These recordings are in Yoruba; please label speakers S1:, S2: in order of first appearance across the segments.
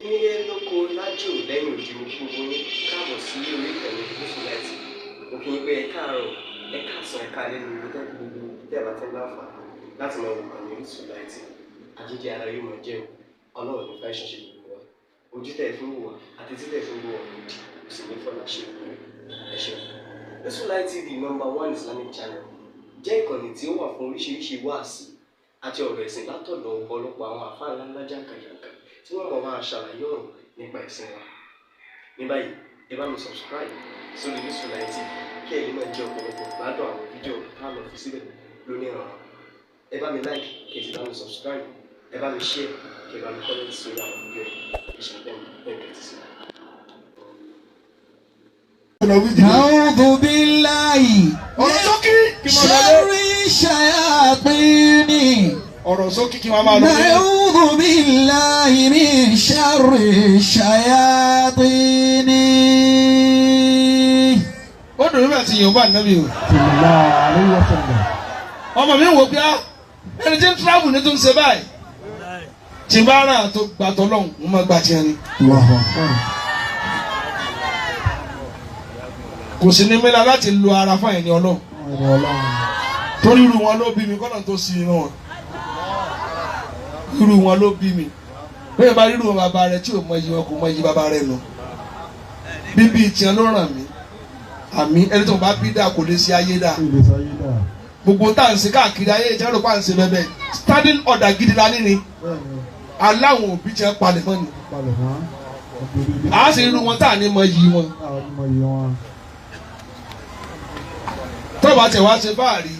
S1: Nílé lóko lájò lẹ́yìn òdì, mo kí gbogbo yín káàbọ̀ sí orí ìkànnì Gúúsù Láìtì. Mo kí yín pé ẹ káàárọ̀, ẹ káàsán, ẹ káalẹ́ ní ibi tẹ́ gbogbo tẹ́ bá ti ń láǹfààní láti máa wò kànnì Orísun Láìtì. Àjíjẹ ara yóò máa jẹun, Ọlọ́run ní fẹ́ ṣiṣẹ́ gbogbo wa. Ojú tẹ́ ẹ fi ń wò wá àti tí tẹ́ ẹ fi ń wò wá lòdì kò sì ní fọlá ṣe ìpínlẹ̀. Ẹ ṣeun. Orísun Light TV, number one Islamic channel, jẹ́ ìkànnì tí ó wà fún oríṣiríṣi wáàsí àti ọ̀rọ̀ ẹ̀sìn látọ̀dọ̀ ọ̀pọ̀lọpọ̀ àwọn àfáà ńláńlá jàǹkàjàǹkà tí wọ́n mọ̀ máa ṣàlàyé ọ̀rọ̀ nípa ẹ̀sìn wa. Ní báyìí, ẹ bá mi subscribe sórí Orísun Light TV kí ẹ lè máa jẹ ọ̀pọ̀lọpọ̀ gbádùn àwọn fídíò tá a lọ fi síbẹ̀ lónìí ọ̀rọ̀. Ẹ bá mi like, kí ẹ sì bá mi subscribe, ẹ bá mi share, kí ẹ bá mi comment sórí àwọn fídíò yìí. Ẹ ṣe bẹ́ẹ̀ bẹ́ẹ̀ tẹ́tí sí.
S2: نعوذ بالله
S3: Ọ̀rọ̀ sókí kí wọ́n lọ lé.
S2: شر الشياطين.
S3: Ọ̀rọ̀ sókí kí wọ́n máa lọ lé.
S2: نعوذ بالله من شر الشياطين.
S3: Ó dùn nígbà tí Yorùbá nàbí o. Ọmọ mi ń wò pé á ẹni tí ń travel ní tó ń ṣe báyìí. Tí bá rà tó gbà tọ́lọ́hún, mo máa gbà tiẹ̀ ni. Kò sí ní mílá láti lo ara fún ẹni Ọlọ́run. Torí irú wọn ló bí mi kọ́nà tó sí mi mọ́ wọn. Irú wọn ló bí mi. Bẹ́ẹ̀ bá rírú wọn bàbá rẹ̀ tí ò mọ iyì wọn kò mọ iyì bàbá rẹ̀ nù. Bíbí tiẹ̀ ló ràn mí. Àmì ẹni tó bá bí dáa kò lè ṣe ayé dáa. Gbogbo tá à ń ṣe káàkiri ayé ìjẹ́ rò pa à ń ṣe bẹ́ẹ̀ standing order gidi la ní ni. Aláwọn òbí tiẹ̀ palẹ̀ mọ́ ni. À á sì irú wọn tá à ní mọ iyì wọn. Tọ́ba tẹ̀ wá ṣe fáàrí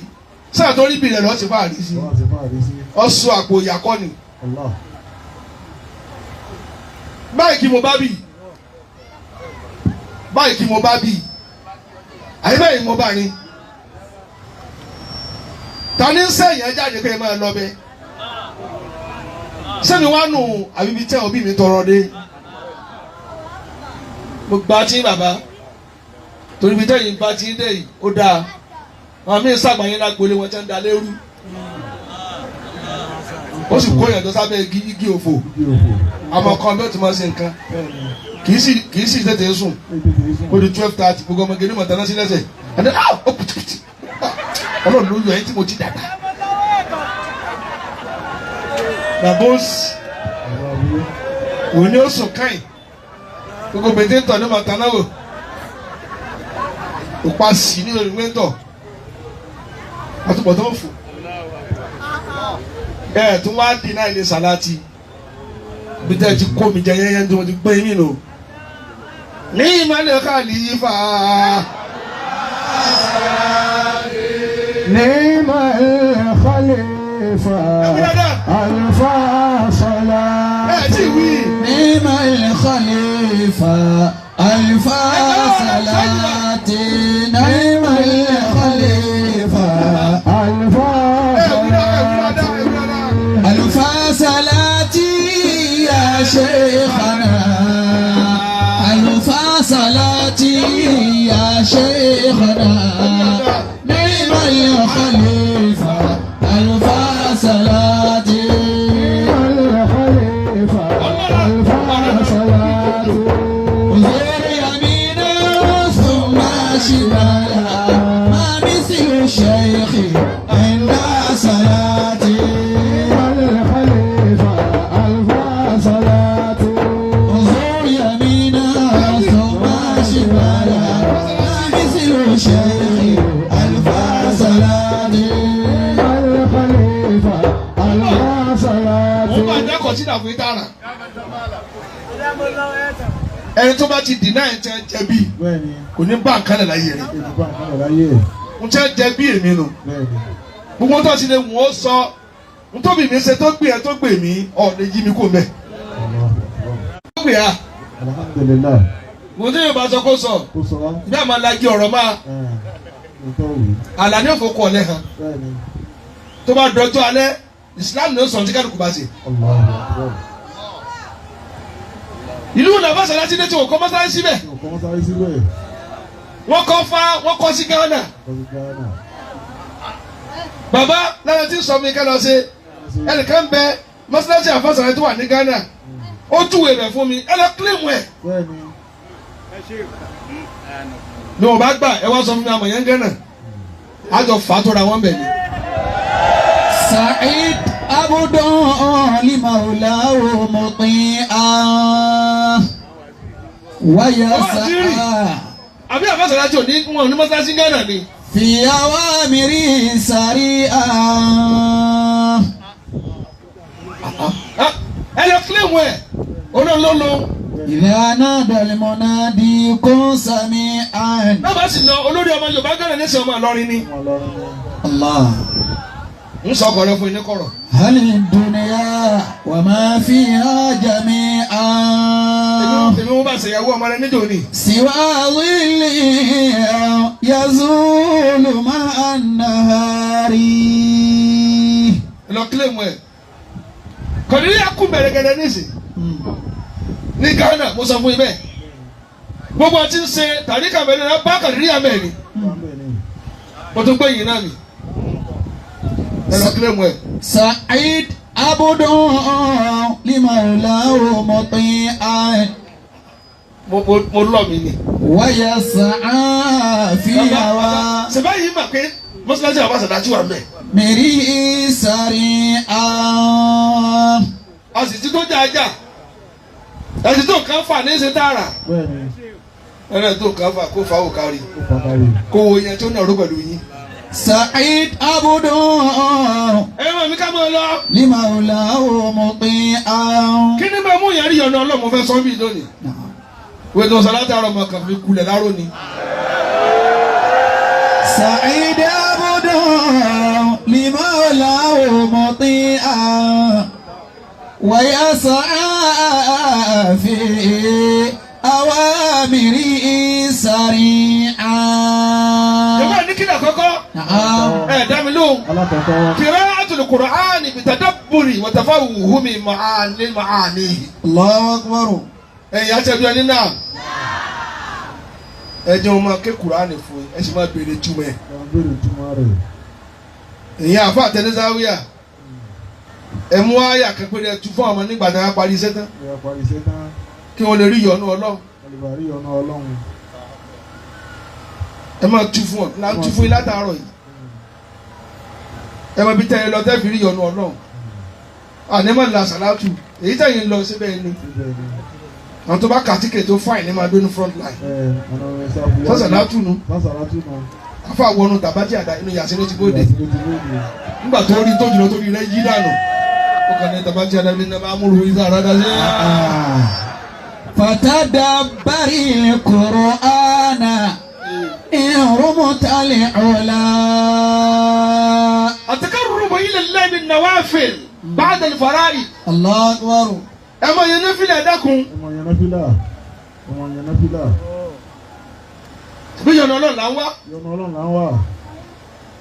S3: sáà tó rí bí rẹ̀ lọ́ ṣe fáàrí sí. Ọ̀ṣọ́ àpò ìyàkọ́ ni. Báyìí kí mo bá bì, báyìí kí mo bá bì, àyè báyìí mo bá ní. Ta ni ń sẹ́yìn ẹ jáde pé ẹ máa lọ bẹ́ẹ̀? Sẹ́mi wá nù àbíbi tẹ́ òbí mi tọrọ dé. Mo gba tí bàbá torí ibi tẹ́yìn bá ti ń dé yìí ó dáa. Àwọn míín sàgbáyé lágbolé wọn tẹ́ ń da lérú. Ó sì kó ìyàtọ̀ sábẹ́ igi òfò. Àmọ́ kan bí ó ti máa ṣe nǹkan. Kì í sì tètè sùn. Ó di 12:30 gbogbo ọmọge ní mọ̀tánná sí lẹ́sẹ̀. Àti ah ó pìtìpìtì. Ọlọ́run ló yọ ẹ̀yìn tí mo ti dàgbà. Bàbá òsì òní ó sùn káyìn. Gbogbo bèdè ń tọ̀ ní mọ̀tánná wò. Òpá sí ní orí wíńtọ̀. Àtúbọ̀tán fò. Ẹ tún wá dì náà ilé sàláàtì. Bí tẹ́ ẹ ti kó mi jẹ yẹ́yẹ́ tí mo ti gbé yín nù. Ní ìmọ̀lẹ̀ khalifa.
S4: نعم الخليفة ألف صلاة.
S3: Ẹ ti wí.
S2: نعم الخليفة ألف صلاة. نعم الخليفة
S4: ألف
S3: Ẹ wí dáadáa, ẹ wí dáadáa, ẹ wí dáadáa.
S2: ألف صلاتي يا شيخنا، ألف صلاتي يا شيخنا، نعم الخليفة ألف صلاتي.
S4: الخليفة ألف صلاة.
S2: انظر يمينا ثم شمالا، ما مثل الشيخ عند صلاتي.
S4: الخليفة ألف صلاة.
S2: انظر يمينا ثم شمالا، ما مثل الشيخ ألف صلاتي.
S4: الخليفة ألف صلاة.
S3: Mo máa dákọ̀ sí ìdààmú ìdára. Ẹni tó bá ti dì náà tẹ́ jẹ̀bi
S4: Bẹ́ẹ̀ni,
S3: kò ní bá nǹkan lẹ̀ láyé rẹ̀.
S4: ètùbà náà láyé.
S3: Ń tẹ́ jẹ̀bi èmi nù.
S4: Bẹ́ẹ̀ni.
S3: Gbogbo tó ti lè wọ́n ó sọ ń tóbi mi ṣe tó gbé ẹ tó gbé mi ọ̀ lè yí mi kó mẹ́. Ó gbé ya.
S4: Alhamdulillah.
S3: Mo tí yóò bá sọ kó sọ.
S4: Kó sọ wá.
S3: Bí a máa lagi ọ̀rọ̀ máa
S4: Nǹkan wù.
S3: àlàní òfò kọ̀ ọ̀lẹ́ hàn.
S4: Bẹ́ẹ̀ni.
S3: Tó bá dọjọ́ alẹ́, Islam ní ó sọ ní kálukú bá ṣe.
S4: Allahu Akbar.
S3: Ìlú Nàfàsà láti dé tí wọ́n kọ́ mọ́sálásí síbẹ̀.
S4: Ọkọ̀ wọn sáré síbẹ̀.
S3: Wọ́n kọ́ fá wọ́n kọ́ sí Ghana.
S4: Ọkọ̀ sí Ghana.
S3: Bàbá lára tí ń sọ mi ká lọ ṣe ẹnìkan bẹ mọ́sálásí àfàsàrẹ́ tó wà ní Ghana. Ó túwèé rẹ̀ fún mi, ẹ lọ kílèmù ẹ̀.
S4: Bẹ́ẹ̀ni.
S3: Ní wọn bá gbà ẹ wá sọ fún mi àmọ̀ yẹn gánà. Àjọ fà á tó ra wọn bẹ̀ ni.
S2: سعيد عبد لمولاه مطيعا ويسعى
S3: Àbí àfàsàlájì ò ní wọn ò ní mọ́sálásí Gánà ni.
S2: في أوامره سريعا
S3: Ah, ẹ lọ kílèmù ẹ̀. Olóńlólo.
S2: إذا نادى المنادي كن سميعا
S3: Náà bá sì lọ olórí ọmọ Yorùbá Gánà ní sọ ọmọ Ìlọrin ni.
S4: Ọmọ Ìlọrin ni.
S2: الله
S3: Ń sọ ọkọ̀ rẹ fún iní kọ̀rọ̀.
S2: هل الدنيا وما فيها جميعا
S3: Èmi wọn bá ṣèyàwó ọmọ rẹ níjò ní.
S2: سوى ظل يزول مع النهار
S3: Ẹ lọ kílèmù ẹ̀. Kọ̀díríyà kú bẹ̀rẹ̀gẹ̀dẹ̀ nísì. Ní Ghana mo sọ fún yín bẹ́ẹ̀. Gbogbo àti ń ṣe tàríkà mẹ́rin náà bá kọ̀díríyà mẹ́rin.
S4: Wà ń bẹ̀ ni.
S3: Mo tún gbé yìí náà mi. Ẹ lọ kílèmù ẹ̀.
S2: سعيد عبد لمولاه مطيعا
S3: Mo mo mo lọ mi ni.
S2: ويسعى في هوى
S3: Ṣèbá yìí mà pé mọ́sálásí àwọn àṣàdájú wà mẹ́.
S2: مري سريعا
S3: A sì ti tó jà ajá. Ẹ̀sìn tó nǹkan fà ní ṣe tààrà.
S4: Bẹ́ẹ̀ni.
S3: Ẹ̀rẹ́ tó nǹkan fà kó fà ó kárí.
S4: Ó pàtàkì.
S3: Kó wo yẹn tó nàró pẹ̀lú yín.
S2: سعيد عبد
S3: Ẹ máa mi ká máa lọ.
S2: لمولاه مطيعا
S3: Kí ni máa mú yẹn rí ọ̀nà ọlọ́mọ fẹ́ sọ mí lónìí? Wètò sọ̀láta ọ̀rọ̀ mọ̀ kàn fi kulẹ̀ láró ni.
S2: سعيد عبد لمولاه مطيعا ويسعى في أوامره سريعا
S3: Ìjọba ní kí ni àkọ́kọ́?
S2: نعم
S3: Ẹ dá mi lóhùn.
S4: Alákọ̀ọ́kọ́.
S3: Qira'atul Qur'ani bitadabburi wa tafahumi ma'ani ma'anihi.
S2: الله أكبر
S3: Ẹ̀yin àti ẹbí ẹni náà. Ẹ jẹ́ wọn máa ké Kùránì fún yín, ẹ sì máa béèrè túmọ̀ ẹ̀.
S4: Wọ́n béèrè túmọ̀ rẹ̀.
S3: Ìyẹn àfa àtẹnisáwíà. Ẹ mú àyà kan péré ẹ tú fún àwọn nígbà tí wọ́n parí iṣẹ́ tán
S4: Ìyá parí iṣẹ́ tán.
S3: kí wọ́n lè rí ìyọ́nú Ọlọ́run.
S4: Àlùbárí ọ̀nà Ọlọ́run.
S3: Ẹ máa tú fún ọ, là ń tú fún yín látàárọ̀ yìí. Ẹ máa bí tẹ́ ẹ lọ tẹ́ fi rí ìyọ́nú Ọlọ́run. Àní máa la sàlátù, èyí tẹ̀yìn lọ síbẹ̀ ni.
S4: Síbẹ̀ ni.
S3: Àwọn tó bá kàtíkè tó fáìn ní máa dé ní front line.
S4: Ẹ ọ̀nà rẹ̀ sáfù.
S3: Sọ́sàlátù nu.
S4: Sásàlátù nù.
S3: Afa wọnú tàbátì àdá inú yàtí ló ti bóde.
S4: Ìyàsí ló ti bóde.
S3: Nígbà tó rí tó jùlọ tó rí rẹ yí dànù. Ó kàn ní tàbátì àdá ní nàbà amúrú ìzà àràdá sí.
S2: فتدبر القرآن إن رمت العلا
S3: Àtẹkẹ́rù ila Allahi bin nawafil ba'da al-fara'id.
S2: الله أكبر
S3: Ẹ mọ yẹn ní fílẹ̀ dákun.
S4: Ọmọ yẹn náfìlà. Ọmọ yẹn náfìlà.
S3: Bí yọ̀nà Ọlọ́run là ń wá.
S4: Ìyọnu Ọlọ́run là ń wà.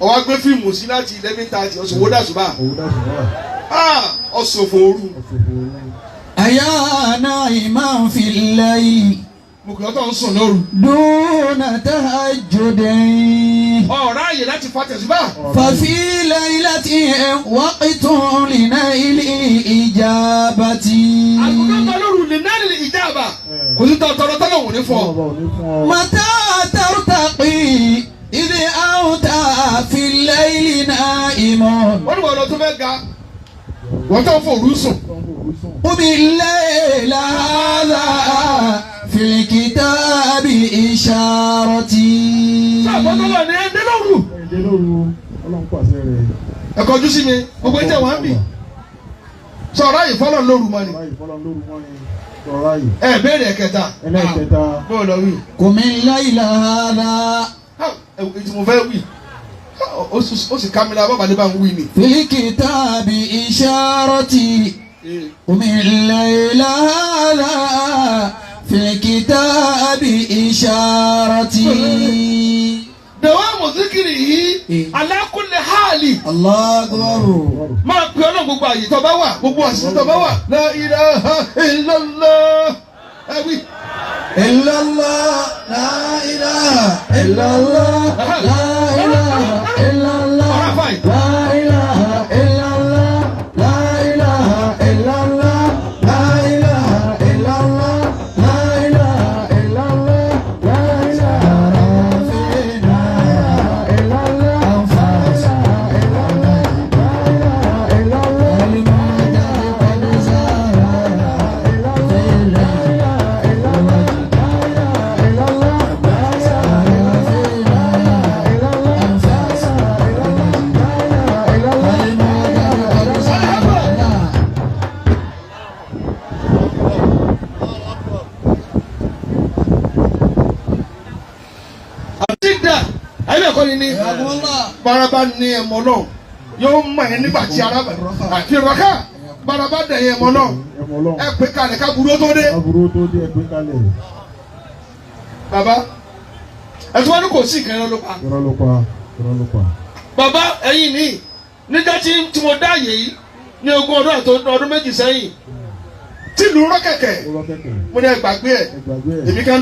S3: Ó wá gbé fíìmù sí láti 11:30 ọ̀sùn owó dàsùbà.
S4: Òwú dàsùn wà.
S3: Ọ̀sọ̀fò òru.
S4: Ọ̀sọ̀fò òru.
S2: أيا نائما في الليل
S3: Mo kì í ọ́ tó ń sùn lóru.
S2: دون تهجد
S3: Ọ̀rá àyè láti fa tẹ̀síbà.
S2: ففي ليلة وقت لنيل إجابة
S3: Àgùntàn tó lóru lè náà lè ìjáàbà. Kò sí tọ́ tọrọ tọ́lọ̀ wò ní fún ọ.
S4: Ọba ò ní fún ọ.
S2: متى ترتقي إذ أنت في الليل نائم
S3: Wọ́n ní wọ́n lọ tó fẹ́ ga. Wọ́n tó ń fòrú sùn.
S4: Tó ń fòrú sùn.
S2: قم الليل هذا في الكتاب إشارتي
S3: Sáà bọ́tọ́lọ̀ ní ẹ́ dé lóru.
S4: Ẹ̀yin dé lóru. Ọlọ́run pàṣẹ rẹ̀.
S3: Ẹ kọjú sí mi, gbogbo ẹ̀jẹ̀ wà ń bì. Sọ̀rọ̀ àyè fọlọ̀ lóru mọ́ ni.
S4: Sọ̀rọ̀ àyè fọlọ́ lóru mọ́ ni. Sọ̀rọ̀ àyè.
S3: Ẹ béèrè ẹ̀kẹta.
S4: Ẹlẹ́ẹ̀kẹta.
S3: Bó lọ wí.
S2: قم الليل هذا
S3: Ẹ tí mo fẹ́ wí. Ó sì ká mi lára bàbá ní bá ń wí ni.
S2: في الكتاب إشارتي قم الليل هذا في الكتاب إشارتي
S3: Dawamu zikiri yìí, ala kulli hali.
S2: الله أكبر
S3: Máa pe Ọlọ́run gbogbo àyè tó bá wà, gbogbo àṣìṣe tó bá wà. La ilaha illallah. Ẹ wí.
S2: إلا الله لا إله إلا الله لا إله إلا الله
S3: Ọ̀rá fàyè.
S2: لا إله إلا الله لا إله إلا الله لا إله
S3: kọ́ni ní baraba ní ẹ̀mọ́ náà yóò mọ̀ ẹ́ nígbà tí ara àfi rọ́kà baraba dẹ̀ yẹn ẹ̀mọ́ náà
S4: Ẹ̀mọ́ Ọlọ́run.
S3: ẹ pé kalẹ̀ ká burú tó dé.
S4: Aburú tó dé, ẹ pé kalẹ̀.
S3: Bàbá ẹ tí wọ́n ní kò sí ìkẹyìn ló pa.
S4: Irọ́ ló pa, irọ́ ló pa.
S3: Bàbá ẹ̀yin ní níjọ́ tí mo dá àyè yìí ní 20 ọdún àti ọdún 2 sẹ́yìn tìlú rọ́kẹ̀kẹ̀
S4: Ó rọ́ kẹ̀kẹ́.
S3: mo ní ẹ gbàgbé ẹ̀
S4: Ẹ gbàgbé ẹ̀.
S3: èmi kan.